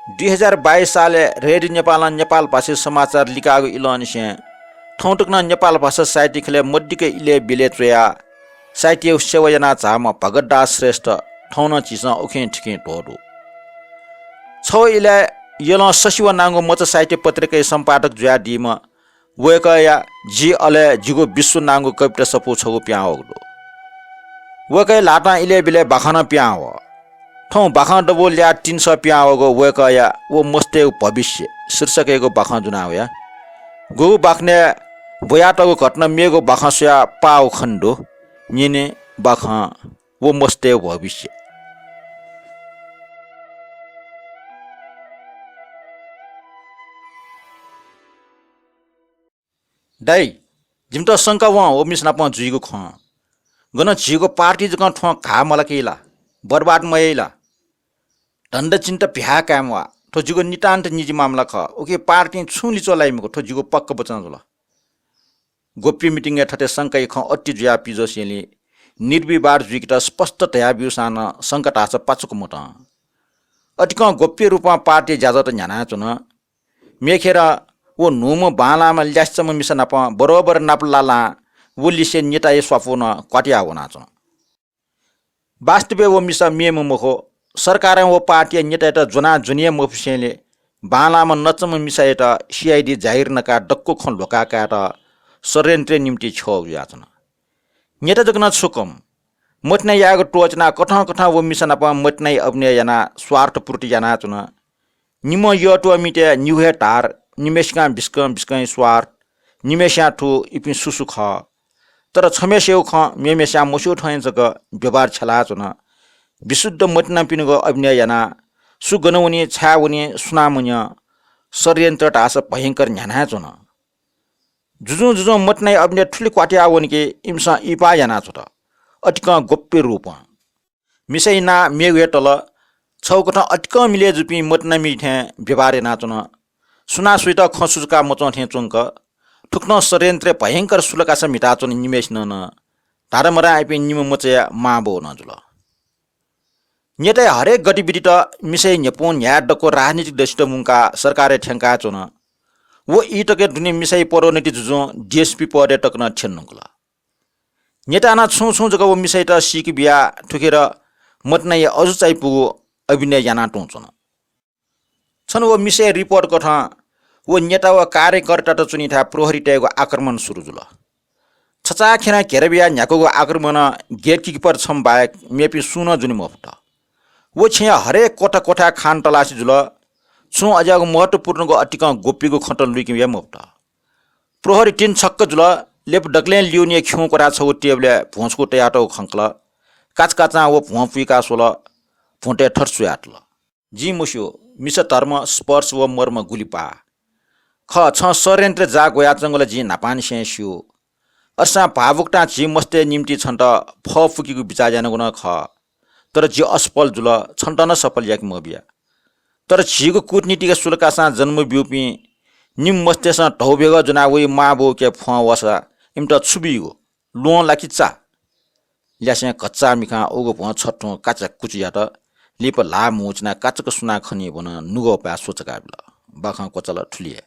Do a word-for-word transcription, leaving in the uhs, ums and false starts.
दुई हजार बाइस सालय् रेडियो नेपालं नेपाल भाषाय् समाचार लिकाःगु इलंनिसें थौं तक नं नेपाल भाषा साहित्य ख्यलय् मदिक्क इलय् ब्यलय् च्वयाः साहित्यया सेवा यानाः झाःम्ह भगत दास श्रेष्ठ थौं नं झीसं उखें थिखें धुंकल दु। छगू इलय् यलं ससिवा नांगु मचा साहित्य पत्रिकाया सम्पादक जुयादीम्ह वय्कःया जि अले जिगु विश्व नांगु कविता सफू छगू पिहां वःगु दु। वय्कःया ल्हातं इलय् ब्यलय् बाखं नं पिहां वः। थौं बाखं दबू ल्याः तिनि सः पिहां वःगु वय्कःया व मस्तय्गु भविष्य शीर्षकयागु बाखं दुना वया। गुगु बाखनय् ब्वयातःगु घटना मेगु बाखं स्वयाः पाः वःगु खने दु। न्यने बाखं व मस्तय्गु भविष्य। दाइ, जिमित शंका वं व मिसा नाप जुइगु खँ। गन झीगु पार्टी जकं थ्वं घाः मलाकी ला? बर्बाद मयाइ ला? धन्दा चिन्ता भिहाः काये म्वाः। थ्व जिगु नितान्त निजी मामला खः। उकी पार्टीं छुं लिच्वः लाइ मखु, थ्व जिगु पक्का वचन जुल। गोप्य मिटिङय् थथे शंकाया खँ अति जुयाः पिज्वसेंलि निर्विवाद जुइकेत स्पष्ट धयाब्यूसां नं शंका धाःसा पाचुक मतं। अतिकं गोप्य रूपं पार्टीया ज्याझ्वःत न्ह्यानाच्वन। मेखेर व न्हूम्ह बांलाःम्ह ल्यासेचम्ह मिसा नाप बरोबर नापलालां व लिसे नेताया स्वापू नं क्वातया वनाच्वन। वास्तवय् व मिसा मेम्ह मखु। सरकारं व पार्टीया नेतायात ज्वनाः ज्वने हे मफुसेंलि बांलाःम्ह नच्चम्ह मिसायात CID जाहिर नकाः दक्व खँ ल्ह्वका कायेत षड्यन्त्रया निम्ति छ्यः जुयाच्वन। नेता जक नं छु कम, मतिना यायेगु त्वःचिनाः कथं कथं व मिसा नाप मतिनाया अभिनय यानाः स्वार्थपूर्ति यानाच्वन। निम्ह यःतुवा मितय् निगू हे धार, निम्हय्सिकं बिस्कं बिस्कं स्वार्थ, निम्हय्सियां थू इपिं सु सु खः। तर छम्हय्सिगु खँ मेम्हय्सियां मस्यू थें जक व्यवहार छ्यलाच्वन। विशुद्ध मतिनापिनिगु अभिनय यानाः सु गन वनी, छाय् वनी, सुनां मन्यं। षड्यन्त्र धाःसा भयंकर न्ह्यानाच्वन। जुजुं जुजुं मतिनाया अभिनय थुलि क्वातया वन कि इमिसं इहिपाः यानाछ्वत। अतिकं गोप्य रूपं। मिसाया नां मेगु हे तल। छगू कथं अतिकं मिलय् जूपिं मतिनामि थें व्यवहार यानाच्वन। सुनां सुइत खँ सुचुका मच्वं थें च्वंक थुकथं षड्यन्त्रय् भयंकर सुलकासा म्हिताच्वन निम्हय्सिनं नं। धारामरां इपिं निम्ह मचाया मांबौ नं जुल। नेताया हरेक गतिविधित मिसाया न्ह्यपुं न्ह्याये दक्व राजनीतिक दसित मुंकाः सरकारय् थ्यंकाच्वन। व ई तकया दुने मिसाया पदोन्नति जुजुं DSP पदय् तक नं थ्यने धुंकल। नेतां नं छुं छुं जक व मिसायात सीके बियाः थुखेर मतिनाया अजू चायापुगु अभिनय याना तुं च्वन। छन्हु व मिसाया रिपोर्ट कथं व नेता व कार्यकर्तात च्वनीथाय् प्रहरीतय्गु आक्रमण सुरु जुल। छचाःखेरं घेरा बियाः न्ह्याकूगु आक्रमणं gatekeeper छम्ह बाहेक मेपिं सुं नं ज्वने मफुत। व छेँया हरेक कोठा कोठाय् खान तलासी जुल। छुं अज्याःगु महत्त्वपूर्णगु अतिकं गोप्यगु खँ त लुइके हे मफुत। प्रहरी तिनि छक्क जुल। लेपा दकलय् लिउने खिउँक्वराः छगू टेबलय् भ्वंछकू तयातःगु खंकल। काचाकाचां व भ्वं पुइका स्वल। भ्वंतय् थथे च्वयातल। जिं मस्यू, मिसा धर्म, स्पर्श व मर्म गुलि पाः। खः, छं षड्यन्त्रय् जाः ग्वयाच्वंगु ला जिं न्हापांनिसें स्यू। अथेसां भावुकतां झी मस्तय् निम्ति छन्त फः पुकेगु बिचाः यानागु नं खः। तर जि असफल जुल, छन्त नं सफल याके मबिया। तर झीगु कूटनीतिक सुलकासां जन्म ब्यूपिं निम्ह मस्तय्सं धौ भेगः ज्वनाः वइ मांबौके फ्वं वःसा इमित छु बीगु? ल्वहं ला कि चा? ल्यासें घच्चा मिखां उगु भ्वं छथुं काचाकुचु यात। लिपा ल्हाः मुंचिनाः काचाक्क सुनां खनी वनं नुगः पाय् स्वचका बिल। बाखं क्वचाल थुलि हे।